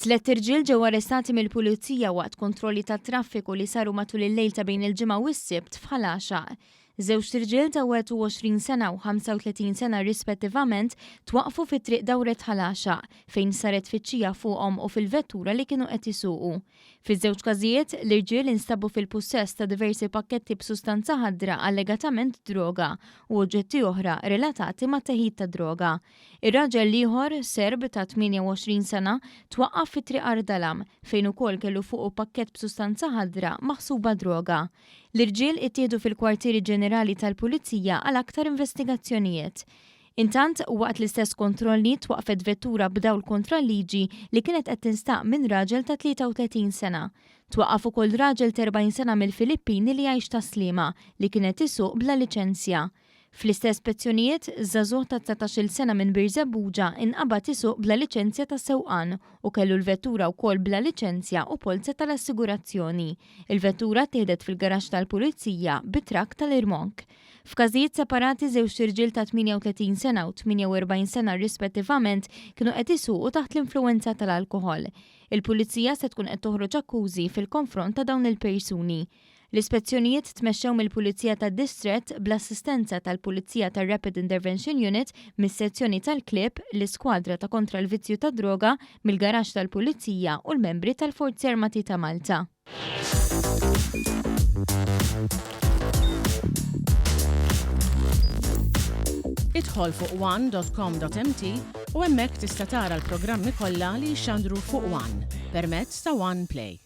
Tlett irġiel ġew arrestati mill-Pulizija waqt kontrolli tat-traffiku li saru matul il-lejl ta' bejn il-Ġimgħa u s-Sibt f'Ħal Għaxaq. Żewġt irġiel ta' 21 sena u 35 sena rispettivament twaqqfu fi Triq Dawret Ħal Għaxaq fejn saret tfittxija fuqhom u fil-vettura li kienu qed isuqu. Fiż-żewġ każijiet, l-irġiel instabu fil-pussess ta' diversi pakketti b'sustanza ħadra allegatament droga u oġġetti oħra relatati mat-teħid tad-droga. Ir-raġel l-ieħor, Serb ta' 28 sena, twaqqaf fi Triq Ardalam, fejn ukoll kellu fuqu pakkett b'sustanza ħadra maħsuba droga. L-irġiel ittieħdu fil-Kwartieri Ġenerali tal-Pulizija għal aktar investigazzjonijiet. Intant, waqt l-istess kontrolli twaqqfet vettura b'dawl kontra l-liġi li kienet qed tinstaq minn raġel ta' 33 sena. Twaqqaf ukoll raġel t'40 sena mill-Filippini li jgħix Tas-Sliema li kien qed isuq bla liċenzja. Fl-istess spezzjonijiet, żagħżugħ ta' 19-il sena minn Birżebbuġa inqabad isuq bla liċenzja tas-sewqan u kellu l-vettura wkoll bla liċenzja u polza tal-assigurazzjoni. Il-vettura ttieħdet fil-garaxx tal-Pulizija bi trakk tal-irmonk. F'każijiet separati żewġt irġiel ta' 38 sena u 48 sena rispettivament kienu qed isuqu taħt l-influwenza tal-alkoħol. Il-Pulizija se tkun qed toħroġ akkużi fil-konfront ta' dawn il-persuni. L-ispezzjonijiet tmexxew mill-Pulizija tad-Distrett bl-assistenza tal-Pulizija tar-Rapid Intervention Unit, mis-Sezzjoni tal-Klieb, l-Iskwadra ta' Kontra l-Vizzju tad-Droga, mill-Garaxx tal-Pulizija u l-membri tal-Forzi Armati ta' Malta. Idħol fuq one.com.mt u hemmhekk tista' tara l-programmi kollha li jixxandru fuq One permezz ta' One Play.